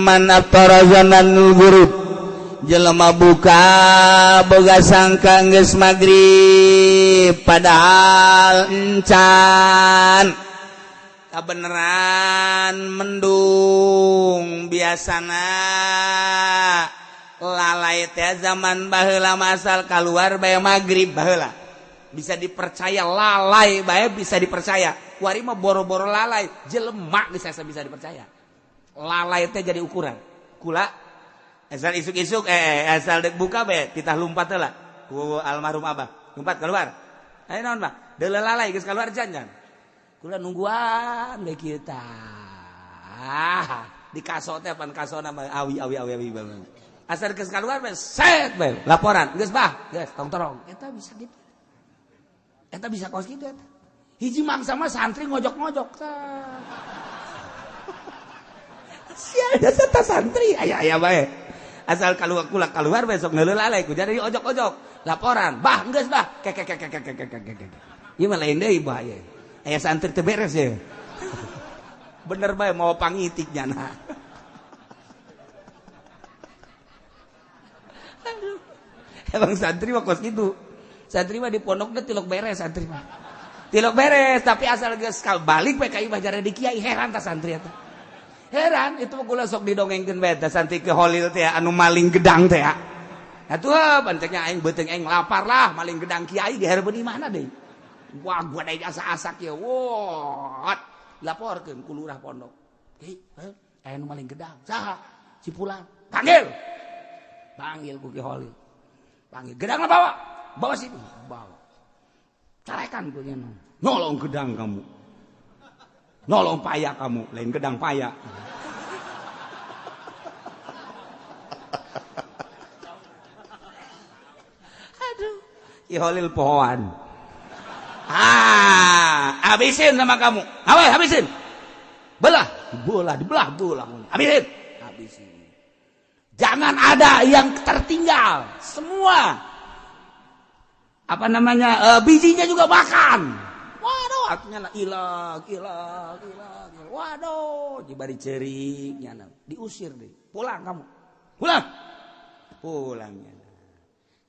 Man aftara zananul ghurub, jelema buka boga sangka geus magrib padahal encan, kabeneran mendung. Biasana lalai teh zaman baheula masal keluar bae magrib baheula bisa dipercaya, lalai bae bisa dipercaya. Kuari mah boro-boro lalai, jelema bisa bisa dipercaya. Lalai teh jadi ukuran kula asal isuk-isuk asal dek buka bae titah lumpat heula ku almarhum abah, lumpat keluar. Ayo naon bah, deuleu lalai geus keluar jangan kula nungguan bae kieu tah di kaso teh pan kasona mah awi awi awi awi banget. Asal geus keluar bae set bae laporan geus bah, geus tong torong. Eta bisa gitu, eta bisa kos kitu eta. Hiji mangsa mah santri ngojok-ngojok tah. Sia dasar ta santri aya aya bae. Asal keluar kula keluar besok ngeuleuh lalai ku jadi ojok-ojok laporan bah geus bah kek kek kek kek kek kek. Ieu mah lain deui bahaya. Aya santri teu beres ye. Bener bae mau pangitik nyana. Aduh. Emang santri mah kos kitu. Santri mah di pondokna tilok beres santri mah. Tilok beres tapi asal geus balik we ka imah jare di kiai heran ta santri eta. Heran itu mah kula sok didongengkeun bae teh santri ke Holil teh anu maling gedang teh. Atuh banteknya aing beuteung aing lapar lah maling gedang kiai di hareupeun imahna deui. Wah gua deui asa-asak ye. Wah, laporkeun ku lurah pondok. Hei, aya nu maling gedang. Saha? Si Pulang. Panggil. Panggil ku Ki Holil. Panggil gedangna bawa. Bawa sini. Bawa. Carekan ku nya. Nolong gedang kamu. Nolong paya kamu, lain gedang paya. Aduh, Ki Holil pohoan. Ah, habisin sama kamu. Awas, habisin. Belah, bola, dibelah, bola. Habisin. Habisin. Jangan ada yang tertinggal. Semua. Apa namanya? Bijinya juga makan. Waduh, artinya ilang, ilang, ilang. Waduh, dibari cerik, nyana. Diusir deh. Pulang kamu. Pulang. Pulang nyana.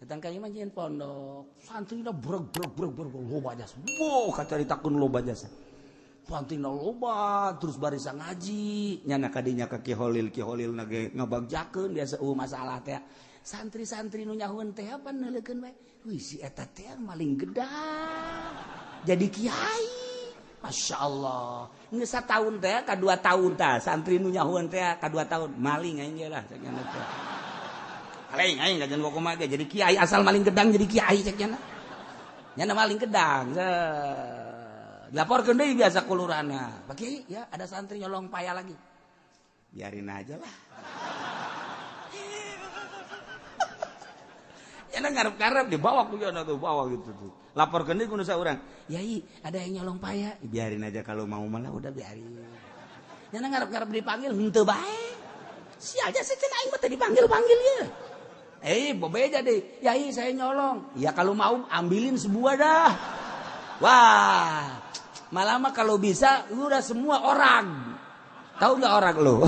Datang ka imah jeung pondok. Santrina breg breg breg breg loba jasa. Wah, kacaritakeun loba jasa. Santrina loba terus barisa ngaji. Nyana kadinya ka Ki Holil, Ki Holil na ge ngabagjakeun biasa eueuh masalah teh. Santri-santri nu nyahueun teh apa neuleukeun bae. Wih, si eta teh maling gedang. Jadi kiai, masya Allah. Nggak setahun teh, ka 2 tahun teh, santri nu nyahuan teh, ka 2 tahun maling aing ge lah, cek nya teh. Maling aing kajian kumaha ge jadi kiai asal maling gedang jadi kiai cek nya. Nya maling gedang. Laporkeun deui biasa kulurana. Pak Kiai, ya ada santri nyolong paya lagi. Biarin aja lah. Ya ngarep-ngarep dibawa ku jono tuh, bawa gitu tuh. Laporkeun deui ku nu saurang. Yai, ada yang nyolong paya. Biarin aja kalau mau malah udah biarin. Nya ngarep-ngarep dipanggil henteu bae. Sia aja sih cenah aing mah teu dipanggil-panggil ye. Bobeja deh. Yai, saya nyolong. Ya kalau mau ambilin sebuah dah. Wah, malah mah kalau bisa udah semua orang. Tahu nggak orang lo?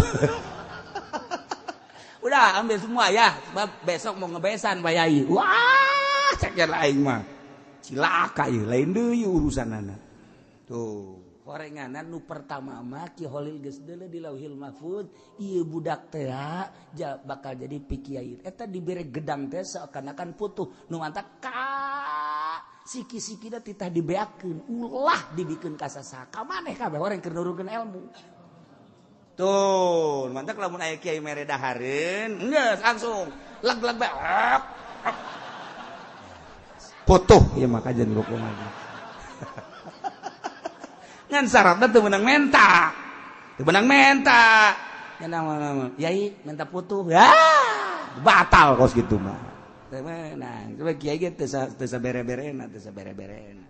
Udah ambil semua ya, sebab besok mau ngebesan Pak Yai. Wah, cek aing mah. Cilaka ieu, lain deui urusanana. Tuh, horenganan nu pertama mah Ki Holil geus deuleu di Lauhil Mahfud, ieu budak teh bakal jadi pikiai. Eta dibere gedang teh seakan-akan putuh, nu mantak ka siki-sikina titah dibeakeun, ulah dibikeun ka sasaha. Ka maneh kabeh orang keur nurunkeun ilmu. Tuh, mantap lamun aya kiai mere dahareun, geus langsung leg-leg bae. Putuh ieu mah kajian kumaha. Ngan syaratna teu meunang menta. Teu meunang menta. Nya nama yai menta putuh. Ya, batal kos kitu mah. Teu meunang. Coba kiai ge teu sabere-berena, teu sabere-berena.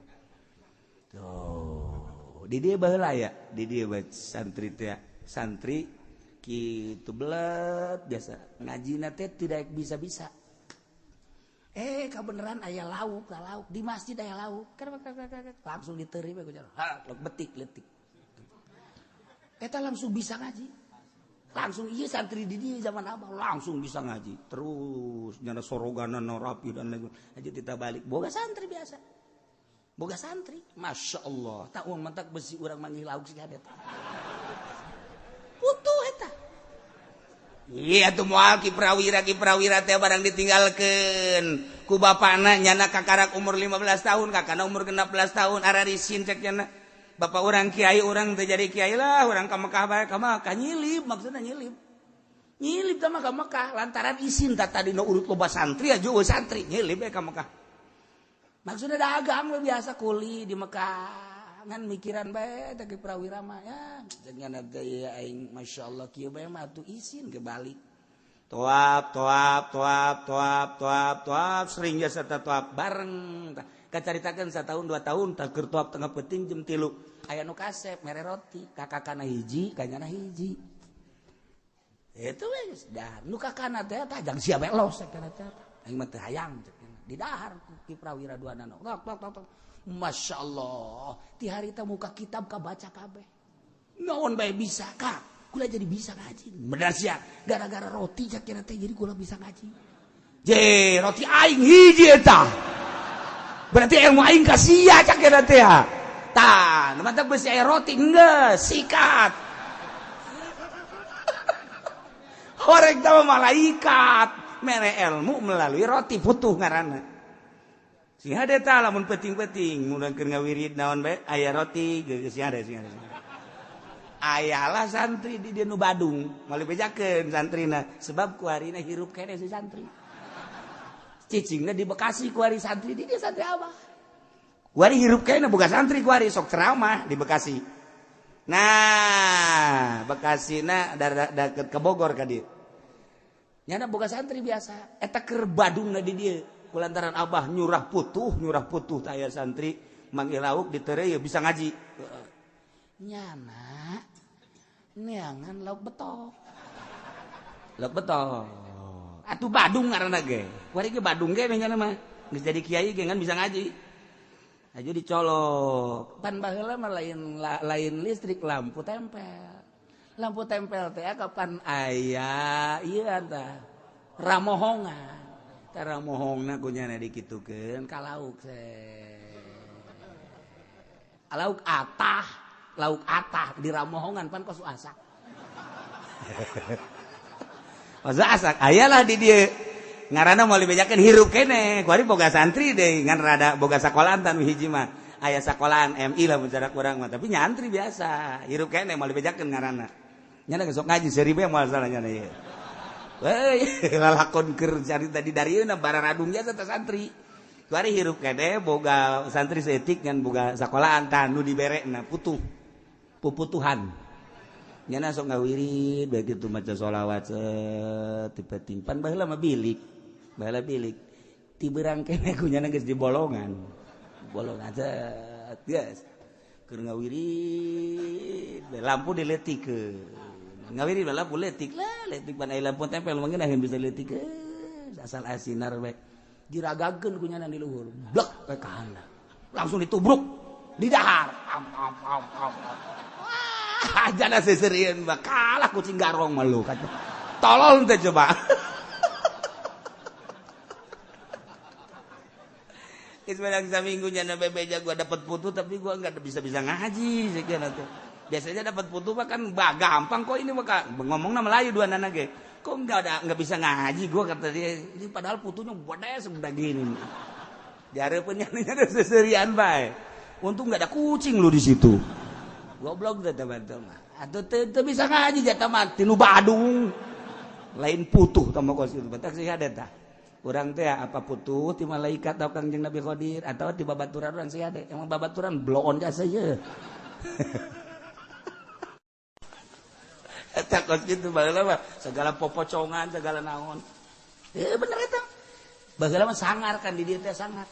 Tuh, di dieu baheula ya, di dieu bae santri teh. Santri kitu belet biasa ngajina teh tidak bisa-bisa. Kebeneran aya lauk, lauk di masjid aya lauk. Langsung diterima ku jalan. Ha, betik letik. Eta langsung bisa ngaji. Langsung iya santri di dia zaman abah langsung bisa ngaji. Terus nyana soroganan rapi dan lain aja kita balik. Boga santri biasa. Boga santri, masya Allah. Tak uang mentak besi urang manggil lauk sih ada. Putuh eta. Iya tuh moal Ki Prawira teh barang ditinggalkeun ku bapana nyana kakarak umur 15 tahun, kakana umur 16 tahun, ararisin cek nyana. Bapak orang kiai orang teh jadi kiai lah, orang ka Mekah bae ka Mekah nyilip maksudna nyilip. Nyilip teh mah ka Mekah lantaran isin tah tadi nu urut loba santri aja eueuh santri nyilip we ka Mekah. Maksudna dagang we biasa kuli di Mekah. Ngan mikiran bae teh Ki Prawira mah ya cenah teh aing masyaallah kieu bae mah atuh isin ke balik. Toap toap toap toap toap toap sering jasa toap bareng. Kacaritakeun satahun 2 tahun tah keur toap tengah peuting jam 3 aya nu kasep mere roti kakakana hiji kanyana hiji. Itu we geus dahar nu kakana teh tah jang sia bae los kana teh. Aing mah teu hayang di dahar Ki Prawira duanana. Tok tok tok. Masya Allah, ti harita muka kitab kabaca kabeh. Naon bae bisa kak, kula jadi bisa ngaji. Bener sia, gara-gara roti cak kira teh jadi kula bisa ngaji. Je, roti aing hiji eta. Berarti ilmu aing ka sia cak kira teh. Tah, nu mantap besi aya roti enggeus, sikat. Horeg teh malaikat, mere ilmu melalui roti putuh ngaranna. Sing hade tah lamun penting-penting mun keur ngawirid naon bae aya roti geus sing hade sing hade. Ayalah santri di dieu nu Badung, moal dibejakeun santrina sebab kuarina hirup keneh si santri. Cicingna di Bekasi kuari santri di dieu santri abah. Kuari hirup keneh boga santri kuari sok ceramah di Bekasi. Nah, Bekasina deket ke Bogor ka dieu. Nyana boga santri biasa, eta keur Badungna di dieu. Kulantaran abah nyurah putuh taya santri manggil lauk ditereu ya bisa ngaji. Nyana neangan lauk betok. Lauk betok. Atuh Badung ngaranna ge. Kuari ge Badung ge nyana mah. Geus jadi kiai ge ngan bisa ngaji. Aja dicolok. Pan baheula mah lain listrik lampu tempel. Lampu tempel teh kapan aya ieu tah ramohongan. Tara mohongna ku nyana dikitukeun ka lauk lauk atah di ramohongan pan kos asak. Kos asak ayalah di dieu ngaranna moal dibejakeun hirup keneh kuari boga santri deui ngan rada boga sakolahan tan hiji mah aya sakolahan MI lah mun cara kurang mah tapi nyantri biasa hirup keneh moal dibejakeun ngaranna nyana geus sok ngaji seuri bae moal salah nyana ieu. Weh, lalakon keur carita di darieuna bararadung jasa teh santri. Kuari hirup kene boga santri seetik ngan boga sakolahan tah nu diberekna putuh. Puputuhan. Nyana sok ngawirid bae kitu maca sholawat tipe timpan baheula mah bilik. Baheula bilik. Ti beurang kene ku nyana geus di bolongan. Bolongan set geus. Keur ngawirid lampu diletikeun. Ngawiri lampu letik lah letik pan aya lampu tempel mungkin akhir bisa letik asal asinar bae diragakeun ku nyana di luhur blek ke kana langsung ditubruk di dahar am am am am wah jana seserieun mah kalah kucing garong mah lu tolol teh coba. Geus menang saminggu nyana bebeja gua dapat putu tapi gua enggak bisa-bisa ngaji sekian atuh. Biasanya dapat putu mah kan gampang kok ini mah ngomongna Melayu dua nana ge. Kok enggak bisa ngaji gua kata dia. Ini padahal putunya gede sebelah gini. Diareupeun nyana seserian bae. Untung enggak ada kucing lu di situ. Goblok teh teman-teman. Atuh teu bisa ngaji jatah mah tinu Badung. Lain putuh tah mah kos kitu. Batak sih ada tah. Urang teh apa putuh ti malaikat atau Kangjeng Nabi Khidir atau ti babaturan urang sih ada. Emang babaturan bloon jasa ye. Takut gitu baheula mah segala popocongan segala naon. Bener eta. Baheula mah sangar kan di dieu teh sangar.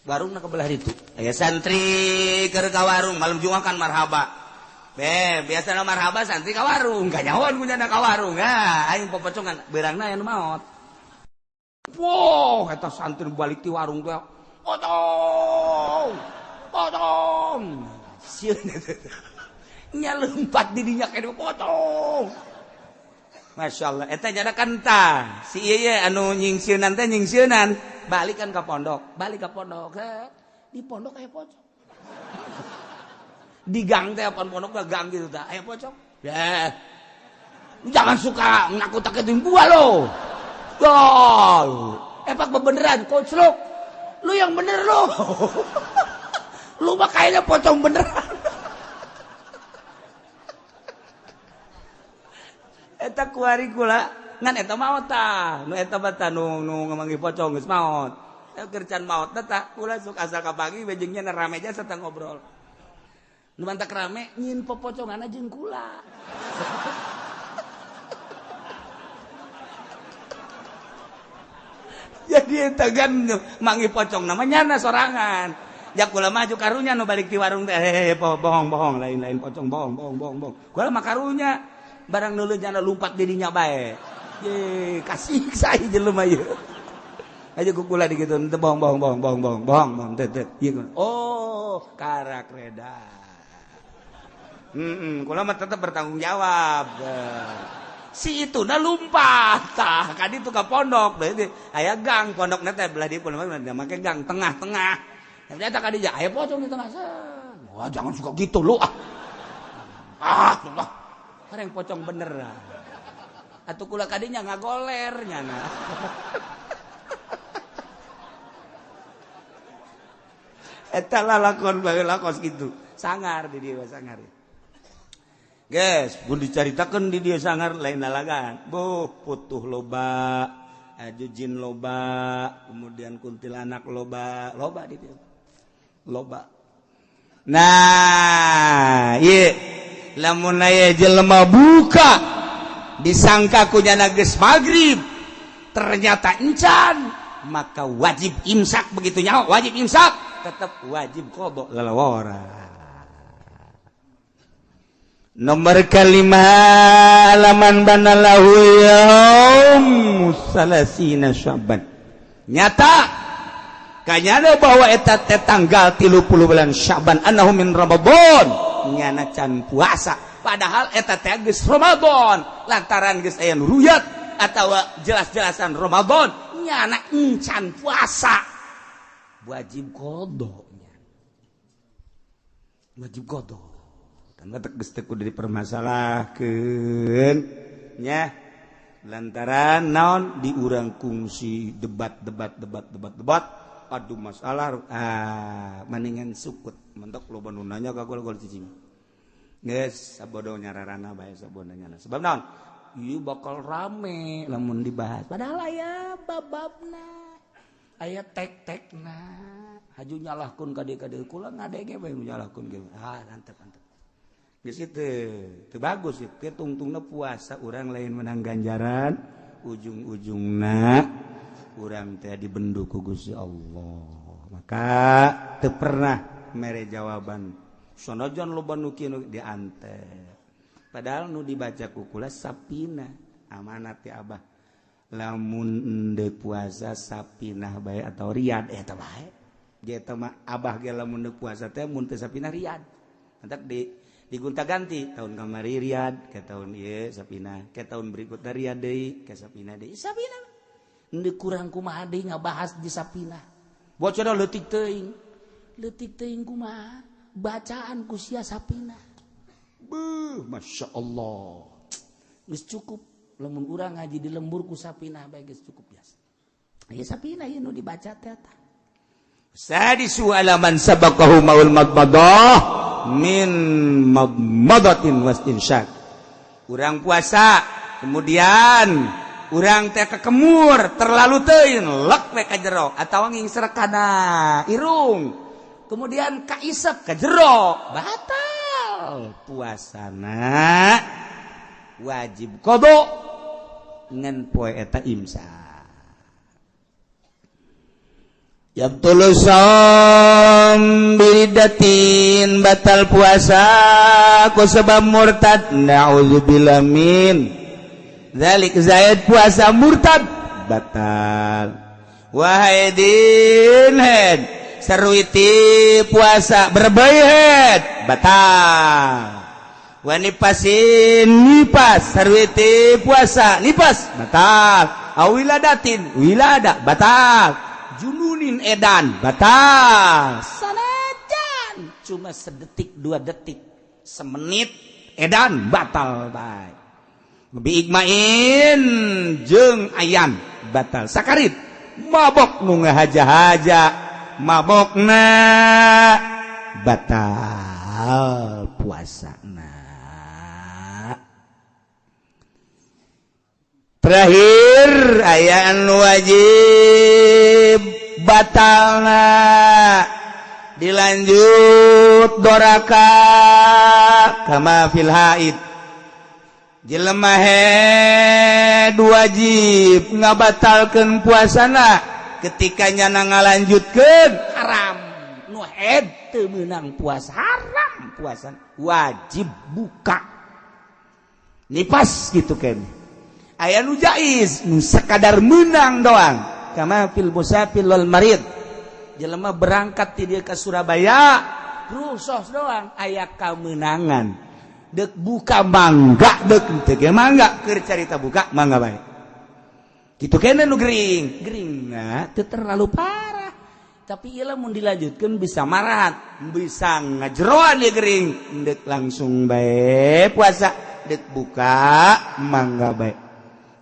Warungna ke belah ditu. Aya santri keur ka warung malam Jumat kan marhaba. Be, biasana marhaba santri ka warung, kanyahoan ku nyana ka warung. Ha, aing popocongan beurangna aya nu maot. Wow, eta santri balik ti warung teh. Potong. Potong. Sieun eta. Nya lompat di dinya kene potong. Masya Allah eta jada kanta si ieu anu nyingsieunan teh nyingsieunan balik kan ka pondok, balik ka pondok, di pondok aya pocong. Di gang teh apaan pondok gang gitu tah aya pocong. Ya. Jangan suka nakut-nakutin gua lo. Gol. Epak bebeneran koclok. Lu yang bener lo. Lu mah kayaknya pocong beneran. Eta kuari kula ngan eta maot tah nu eta mah tah nu ngamanggih pocong geus maot. Kerjaan maot tah kula sok asa kapagi bejengnya rame aja serta ngobrol. Nu mantak rame nyin popocongan jeung kula. Jadi eta gan manggih pocong namanya nyana sorangan. Ya kula maju karunya nu balik ti warung teh bohong-bohong lain-lain pocong bohong bohong bohong bohong. Kula mah karunya barang nulun jana lumpat dirinya bae. Ye, kasih saya jelema ieu. Aja ku kula digitu teu bohong bohong bohong bohong bohong bohong bohong teu teu. Oh, karak reda. Kula mah tetep bertanggung jawab. Si itu na lumpat tah ka ditu ka pondok berarti aya gang pondokna teh belah dieu pondok make gang tengah-tengah. Ternyata ka dieu aya pocong di tengah. Wah, jangan suka gitu lu ah. Ah, Allah. Kareng pocong bener lah. Atuh kula kadinya ngagoler nyana. Eta lalakon baheula kos kitu. Sangar di dieu sangar. Guys, mun dicaritakeun di dieu sangar lain lalagan. Buh, putuh loba, aju jin loba, kemudian kuntilanak loba, loba di dieu. Loba. Nah, ieu lamun aya jelema buka disangka ku nyana geus magrib ternyata encan, maka wajib imsak. Begitu nyaho wajib imsak, tetap wajib qada lalawara. Nomor kelima, laman banalahu yaum salasina Syaban. Nyata kanyana bahwa eta teh tanggal 30 bulan Syaban annahu min Ramadan, nyana can puasa padahal eta teh geus Ramadan, lantaran geus aya nu ruyat atawa jelas-jelasan Ramadan nyana encan puasa, wajib qadanya, wajib qada. Kan geus teu kudu dipermasalahkeun nya, lantaran naon di urang kungsi debat debat debat debat debat adu masalah, mendingan sukut mentok loba nu nanya ka gol gol cicing geus sabodo nyararana bae sabodo nyana sebab naon ieu bakal rame lamun dibahas padahal aya bababna aya tek-tekna haju nyalahkeun ka dieu ka dieu kula ngadege bae nyalahkeun ge ah antep antep geus itu teu bagus ieu tungtungna puasa urang lain menang ganjaran ujung-ujungna urang teh dibendu ku Gusti Allah. Maka teu pernah mere jawaban sanajan loba nu kieu diante padahal nu dibaca ku kula sapina amanat ti abah lamun endeu puasa sapinah bae atau riyad eta bae ge eta mah abah ge lamun endeu puasa teh mun teu sapinah riyad entak di digonta-ganti tahun kamari riyad ke tahun ieu sapinah ke tahun berikutna riyad deui ke sapinah deui sapinah endeu kurang kumaha deui ngabahas di sapinah bocor leutik teuing kumaha bacaan ku sia sapinah beuh Masya Allah geus cukup lamun urang ngaji di lembur ku sapinah bae geus cukup biasa ieu sapinah ieu nu dibaca teh eta sadisu alaman sabaqahu maul madmadah min madmadatin wastinsyak. Urang puasa kemudian urang teh kekemur terlalu teuing lek we ka jero atawa ngingsrek kana irung kemudian kaisep ka jero batal puasana wajib qada ngan poe eta imsak. Yabtulu shaum biridatin batal puasa ku sebab murtad na'udzubillah min dzalik zaid puasa murtad batal. Wahidin head seruiti puasa berbaid batal. Wa nifasin nifas sarwiti puasa nifas batal. Awiladatin wilada batal. Jununin edan batal. Sanajan cuma sedetik dua detik semenit edan batal bae. Bi igmain jeung ayam batal. Sakarit mabok nu ngahaja-haja mabokna batal puasana. Terakhir aya anu wajib batalna dilanjut doraka kama fil haid. Jelema haid wajib ngabatalkeun puasana ketika nyana ngalanjutkeun haram. Nu haid teu meunang puasa, haram puasa, wajib buka. Nipas gitu kan. Aya nu jaiz nu sakadar meunang doang. Kama fil musafir wal marid. Jelema berangkat ti dieu ka Surabaya, rusos doang aya kamenangan. Dek buka mangga dek teu ge mangga keur carita buka mangga bae. Kitu kene nu gering, geringna teu terlalu parah. Tapi ieu lamun dilanjutkeun bisa marat, bisa ngajeroan ieu gering. Dek langsung bae puasa, dek buka mangga bae.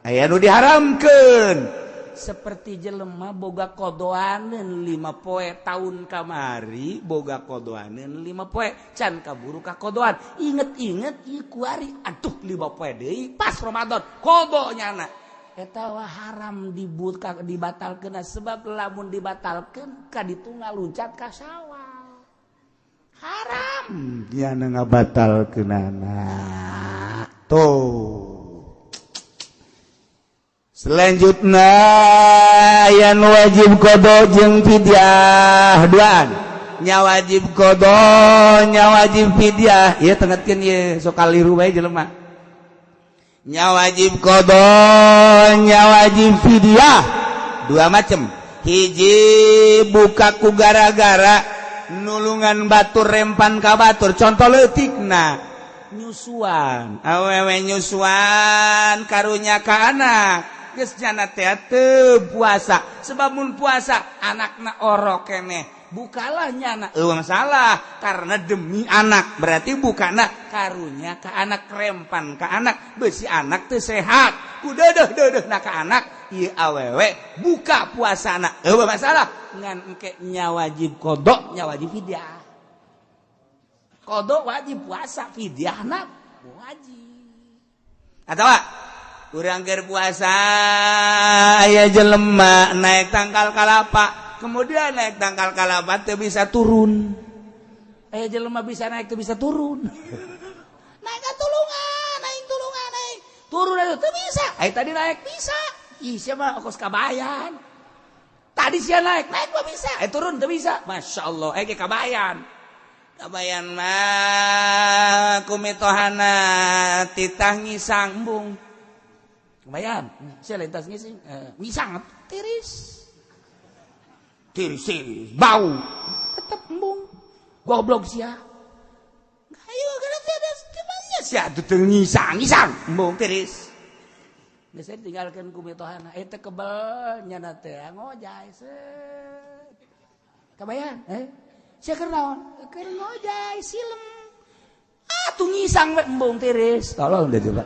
Aya nu diharamkeun. Seperti jelema boga kodoaneun 5 poe tahun kamari boga kodoaneun 5 poe can kaburu ka kodoan inget-inget ieu kuari aduh 5 poe deui pas Ramadan kodo nyana eta wah haram dibuka dibatalkeun sebab lamun dibatalkeun ka ditu ngaluncat ka Sawal haram nyana ngabatalkeunana tuh. Selanjutnya yang wajib qada jeung fidyah duaan. Nya wajib qada, nya wajib fidyah. Ieu tengetkeun ieu sok kaliru bae jelema. Nya wajib qada, nya wajib fidyah. Dua macam. Hiji buka ku gara-gara nulungan batur rempan ka batur. Contoh leutikna nyusuan. Awewe nyusuan karunya ka anak. Geus jana teh teu puasa sebab mun puasa anakna orok keneh bukalah nyana eueuh masalah karena demi anak berarti bukana karunya ka anak rempan ka anak beusi anak teu sehat ku deudeuh-deudeuhna ka anak ieu awewe buka puasana eueuh masalah ngan engke nya wajib qada nya wajib fidyah. Qada wajib puasa fidyahna wajib. Atawa urang keur puasa aya jelema naik tangkal kalapa kemudian naik tangkal kalapa teu bisa turun aya jelema bisa naik teu bisa turun naik ka tulungan naik tulungan naik turun atuh teu bisa aya tadi naik bisa ih sia mah kos kabayan tadi sia naik naik mah bisa aya turun teu bisa masyaallah aya ge kabayan kabayan mah kumitohana titah ngisang embung. Lumayan, saya lintas ngising, ngisang tiris, tiris, tiris, bau, tetap embung, goblok sia. Ayo kalau tiada gimana sia tuh ngisang, ngisang, embung tiris. Geus saya tinggalkan ku mitohana, eta kebel nyana teh ngojay set. Kabayan, sia keur naon? Keur ngojay silem. Ah tuh ngisang we embung tiris. Tolong deh coba.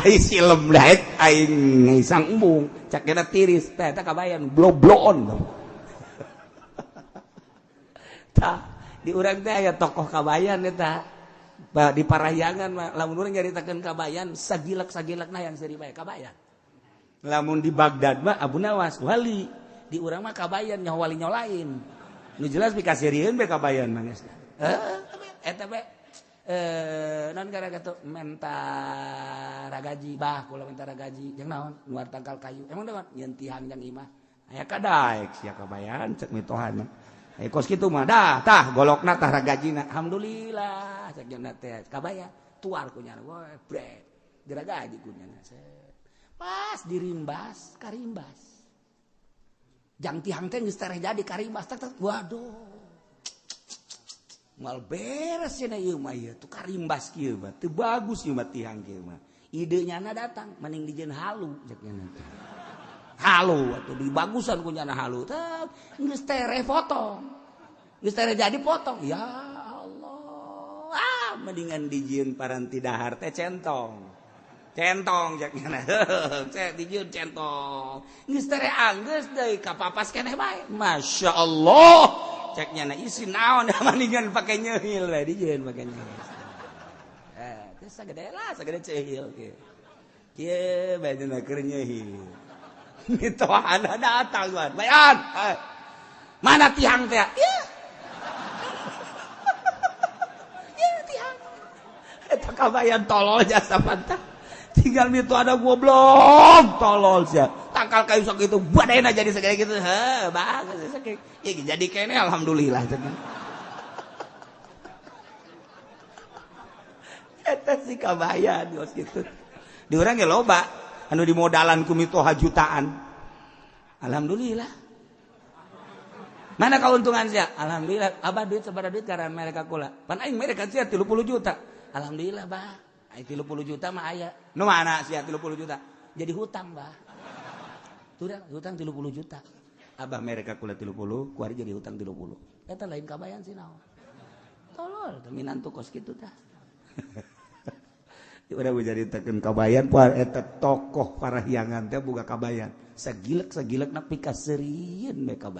Ai silem daek aing ngisang embung cakena tiris teh eta kabayan blobloon. Tah di urang teh aya tokoh kabayan eta di Parahyangan mah lamun urang nyaritakeun kabayan sagilek-sagilekna yang seuri bae kabayan. Lamun di Baghdad mah Abu Nawas wali, di urang mah kabayan nyaho wali nyaho lain. Nu jelas pikaseurieun bae kabayan mah geus. Eta bae non gara gato mentara gaji bah kula mentara gaji jeung naon nuar tangkal kayu emang naon nyeun tihang jang imah aya kadaek sia kabayan cek mitohana aya kos kitu mah dah tah golokna tah ragajina alhamdulillah cek jeung teh kabayan tuar ku nyana we bret diragaji ku nyana pas dirimbas karimbas jang tihang teh geus tereh jadi karimbas tak tak waduh Moal beres cenah ieu mah ieu tukar rimbas kieu mah teu bagus ieu mah tihang kieu mah. Ide nyana datang mending dijieun halu cek nyana. Halu atuh dibagusan ku nyana halu. Tah geus tereh potong. Geus tereh jadi potong. Ya Allah. Ah mendingan dijieun paranti dahar teh centong. Centong cek nyana. Cek dijieun centong. Geus tereh anggeus deui kapapas keneh bae. Masya Allah. Cek nyana isi naon mendingan pake nyeuhil we dijieun pake nyeuhil. Terus sagede lah sagede ceuhil kieu. Kieu bae dina keur nyeuhil. Mitohana datang wan. Bayan. Mana tihang teh? Ya. Ya tihang. Eta kabayan tolol jasa pantah. Tinggal mito ada goblok tolol sia. Tangkal kayu sok itu badena jadi segede gitu. Heh, bagus sakitu. Ya jadi kene alhamdulillah. Eta si kabayan geus kitu. Di urang ge loba anu dimodalan ku mitoha jutaan. Alhamdulillah. Mana keuntungan sia? Alhamdulillah. Abah duit sabaraha duit karena mereka kula. Pan aing mereka sia 30 juta. Alhamdulillah, bah. Aing 30 juta mah aya. Nu mana sia 30 juta? Jadi hutang, bah. Hutang 30 juta. Abah mereka kula 30, kuari jadi hutang 30. Eta lain kabayan sih naon. Tolol, minantu kos kitu tah. Udah dicaritakeun kabayan poe eta tokoh parahyangan teh boga kabayan. Sagilek-sagilek na pikaseurieun we kabayan.